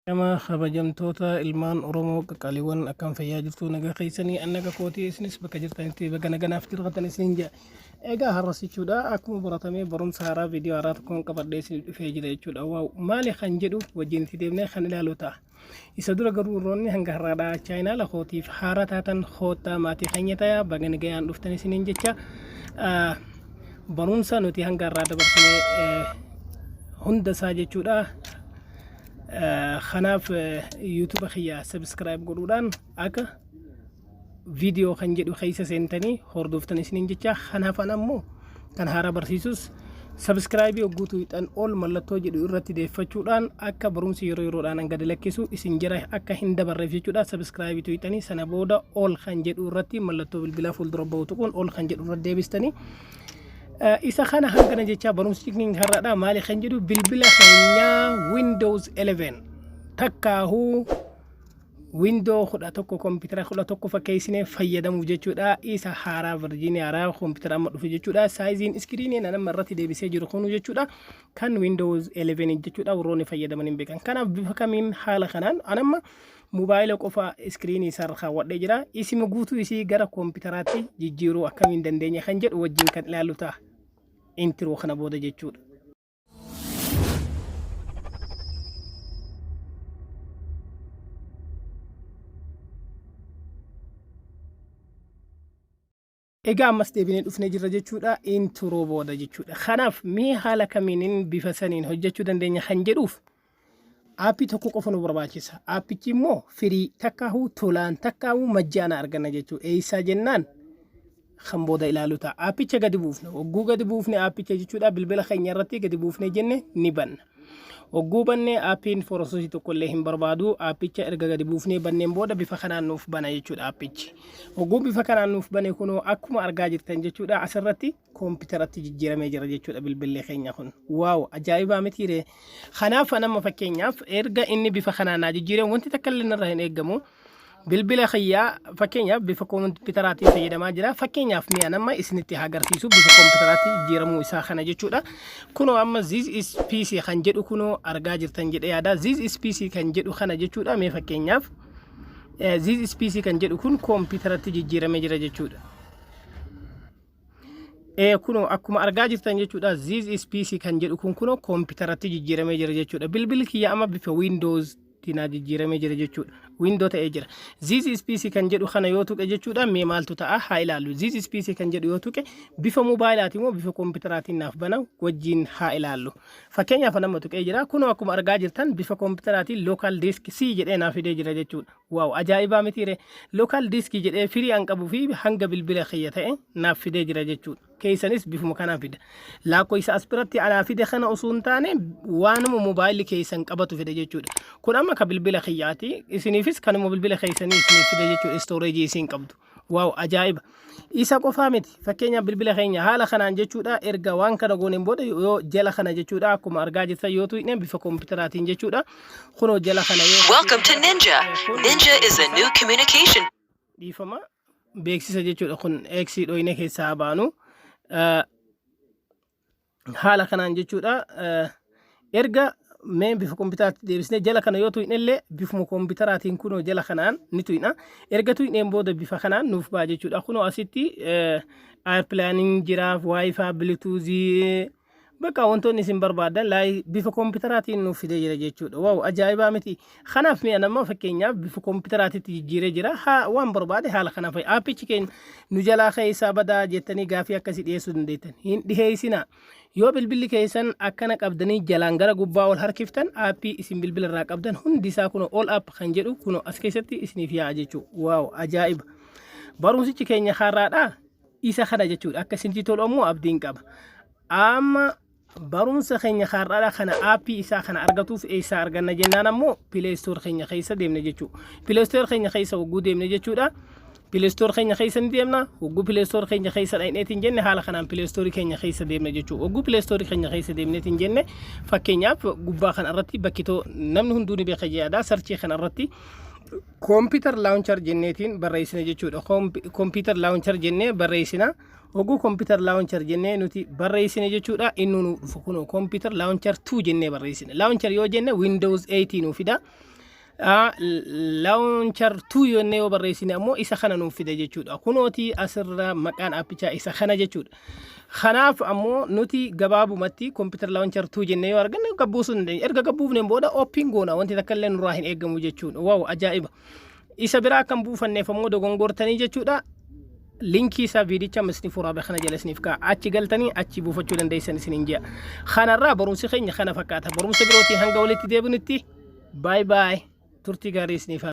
Nama kabajamtoota ilmaan Oromoo qaqqaaliiwwan, akkam fayyaa jirtu? Nagaa keessanii? An naga kootii, isinis bakka jirtanitti baga naganaaf jiratan isiniin jedha. Egaa har'as jechuudha, akkuma baratamee barumsa haaraa, viidiyoo haaraa tokkoon qabadhee isin dhufee jira jechuudha. Wow, maali kan jedhu wajjin itti deemnee kan ilaalu ta'a. Isa dura garuu warroonni hanga har'aadhaa chaayinaala kootiif haara taatan, koottaa maatii keenya ta'a, baga nagayaan dhuftan isiniin jecha. Barumsa nuti hanga har'aa dabarsinee hunda isaa jechuudha. Kanaaf YouTube kiyya subscribe godhuudhaan akka viidiyoo kan jedhu keessa seentanii hordoftan isiniin jecha. Kanaaf an ammoo kan haaraa barsiisus subscribe hogguutu hixan ol mallattoo jedhu irratti deeffachuudhaan akka barumsi yeroo yeroodhaan gadi lakkisu isin jira akka hin dabarreef jechuudha. Subscribe tuqxanii, sana booda ol kan jedhu irratti mallattoo bilbilaa fuuldura bahu tuquun ol kan jedhu irratti deebistanii. Isa kana hangana jecha, barumsi keenya har'aadha maali kan jedhu, bilbila keenya Windows 11 takkaahuu Windows 11, kompiitara 11 fakkeessinee fayyadamuuf jechuudha. Isa haaraa, version haaraa kompiitara amma dhufe jechuudha. Saayiziin iskiriiniin amma irratti deebisee jiru kunu jechuudha kan Windows 11 jechuudha, warroonni fayyadaman hin beekan. Kanaaf bifa kamiin haala kanaan anamma mobaayila qofa iskiriinii isaarra kaawwadhee jira, isima guutuu isii gara kompiitaraatti jijjiiruu akkamiin dandeenya kan jedhu wajjin kan ilaallu ta'a intro kana booda jechuudha. Egaa ammas deebinee dhufnee jirra jechuudha, intro booda jechuudha. Kanaaf mee haala kamiinin bifa saniin hojjechuu dandeenya kan jedhuuf aappii tokko qofa nu barbaachisa. Aappichi immoo free takkaahuu tolaan takkaahuu majjaana arganna jechuudha. Eessaa jennaan kan booda ilaalu ta'a. Aappicha gadi buufna. Hogguu gadi buufne aappicha jechuudha, bilbila keenya irratti gadi buufne jenne ni banna. Hogguu banne aappiin process tokko illee hin barbaadu. Aappicha erga gadi buufnee banneen booda bifa kanaan nuuf bana jechuudha aappichi. Hogguu bifa kanaan nuuf bane, kunoo akkuma argaa jirtan jechuudha, asirratti kompiitaratti jijjiiramee jira jechuudha bilbilli keenya kun. Wow, ajaa'ibaa mitiiree? Kanaaf nama fakkeenyaaf erga inni bifa kanaan naa jijjiiree, wanti takka illee narraa hin eeggamu. Bilbila kiyyaa fakkeenyaaf bifa kompiitaraatiin fayyadamaa jira. Fakkeenyaaf mi'a nama isinitti haa agarsiisu bifa kompiitaraatti jijjiiramuu isaa kana jechuudha. Kunoo amma "This is PC" kan jedhu kunoo argaa jirtan jedhee yaada. "This is PC" kan jedhu kana jechuudha. Mee fakkeenyaaf "This is PC" kan jedhu kun kompiitaratti jijjiiramee jira jechuudha. Kunoo akkuma argaa jirtan jechuudha, "This is PC" kan jedhu kun kunoo kompiitaratti jijjiiramee jira jechuudha. Bilbilli kiyya amma bifa Windows tinaa jijjiiramee jira jechuudha. Window ta'ee jira. "This is PC" kan jedhu kana yoo tuqe jechuudha, mee maaltu ta'a haa ilaallu. "This is PC" kan jedhu yoo tuqe bifa moobaayilaati moo bifa kompiitaraatiin naaf bana, wajjin haa ilaallu. Fakkeenyaaf nama tuqee jira. Kunoo akkuma argaa jirtan bifa kompiitaraatiin "Local disk C" jedhee naaf fidee jira jechuudha. Wow, ajaa'ibaa mitiire? Local disk jedhee firii an qabuu fi hanga bilbila kiyya ta'e naaf fidee jira jechuudha. Keessanis bifuma kanaan fida. Lakkoofsa as biratti anaa fide kana osoo hin taane waanuma moobaayilli keessan qabatu fide jechuudha. Kun amma ka bilbila kiyyaati. Isiniifis kanuma bilbila keessanii isiniif fide jechuudha, storage isin qabdu. Wow, ajaa'iba. Isa qofaa miti. Fakkeenyaaf bilbila keenya haala kanaan jechuudha, erga waan kana gooneen booda yoo jala kana jechuudha, akkuma argaa jirtan yoo tuqne bifa kompiitaraatiin jechuudha. Kunoo jala kana yoo Welcome to Ninja. Ninja is a new communication dhiifama, beeksisa jechuudha kun, eeksii dhoyne keessaa baanu. Haala kanaan jechuudha, erga mee bifa kompiitaraatti deebisnee jala kana yoo tuqne illee bifuma kompiitaraatiin kunoo jala kanaan ni tuqna. Erga tuqneen booda bifa kanaan nuuf ba'a jechuudha. Kunoo asitti airplane jira, WiFi, Bluetooth, bakka wantoonni isin barbaadan laayii bifa kompiitaraatiin nuuf fidee jira jechuudha. Wow, ajaa'ibaa miti? Kanaaf mi'a nama fakkeenyaaf bifa kompiitaraatitti jijjiiree jira. Haa waan barbaade haala kanaaf aappichi keenya nu jalaa keessaa badaa jettanii gaafii akkasii dhiyeessuu dandeettan. Hin dhiheessinaa. Yoo bilbilli keessan akkana qabdanii jalaan gara gubbaa ol harkiftan, aappii isin bilbila irraa qabdan hundi isaa kunoo "All app" kan jedhu kunoo as keessatti isiniif yaa'a jechuudha. Wow, ajaa'iba. Barumsichi keenya har'aadhaa isa kana jechuudha. Akka isinitti tolu ammoo abdiin qaba. Amma barumsa keenya har'aadha kana aappii isaa kana argatuuf eessaa arganna jennaan ammoo Play Store keenya keessa deemne jechuudha. Play Store keenya keessa hogguu deemne jechuudha. Play Store keenya keessa ni deemna. Hogguu Play Store keenya keessa dhaqneetiin jenne, haala kanaan Play Store keenya keessa deemne jechuudha. Hogguu Play Store keenya keessa deemneetiin jenne, fakkeenyaaf gubbaa kana irratti bakkitoo namni hunduu ni beeka jedhadha. Search kana irratti "Computer launcher" jenneetiin barreessina jechuudha. "Computer launcher" jennee barreessina. Hogguu "computer launcher" jennee nuti barreessine jechuudha, inni nu dhufu kunoo "Computer launcher 2" jennee barreessine. Launcher yoo jenne Windows 8 nu fida. Launcher 2 yennee yoo barreessine ammoo isa kana nuuf fida jechuudha. Kunooti asirra maqaan aappichaa isa kana jechuudha. Kanaaf ammoo nuti gabaabumatti Computer Launcher 2 jennee yoo arganne gabbuusuu dandeenya. Erga gabbuufneen booda open goona, wanti takka illee nurraa hin eeggamu jechuudha. Wow, ajaa'iba! Isa biraa kan buufanneef ammoo dogongortanii jechuudha. Linkii isaa viidicha misni furaa kana jala isiniif ka'a. Achi galtanii achi buufachuu dandeessan isiniin ji'a. Kanarraa barumsi keenya kana fakkaata. Barumsa birootiin hanga walitti deebinutti, bye bye. Turtii gaarii isiniif haa.